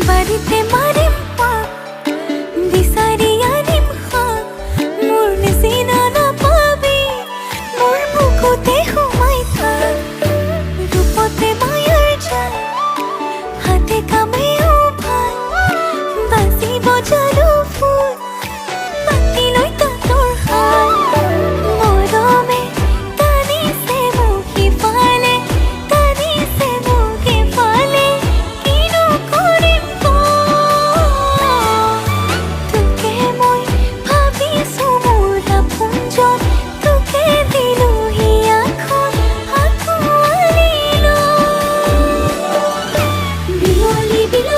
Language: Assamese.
বাৰীতে মাৰিম পাক, বিচাৰি আনিম শাক। মোৰ নিচিনা নাপাবি, মোৰ বুকুতে সোমাই থাক। ৰূপতে মায়াৰ জাল, হাতে কামেও ভাল। বাজিব জানো ফুল, পাতি লৈ তাঁতৰ শাল। মৰমে টানিছে মোক সিফালে, টানিছে মোক ইফালে, কিনো কৰিম ক? তোকে মই ভাবিছো মোৰ আপোনজন, তোকে দিলো হিয়াখন আঁকোৱালি লৈ। বিয়লি বিয়লি।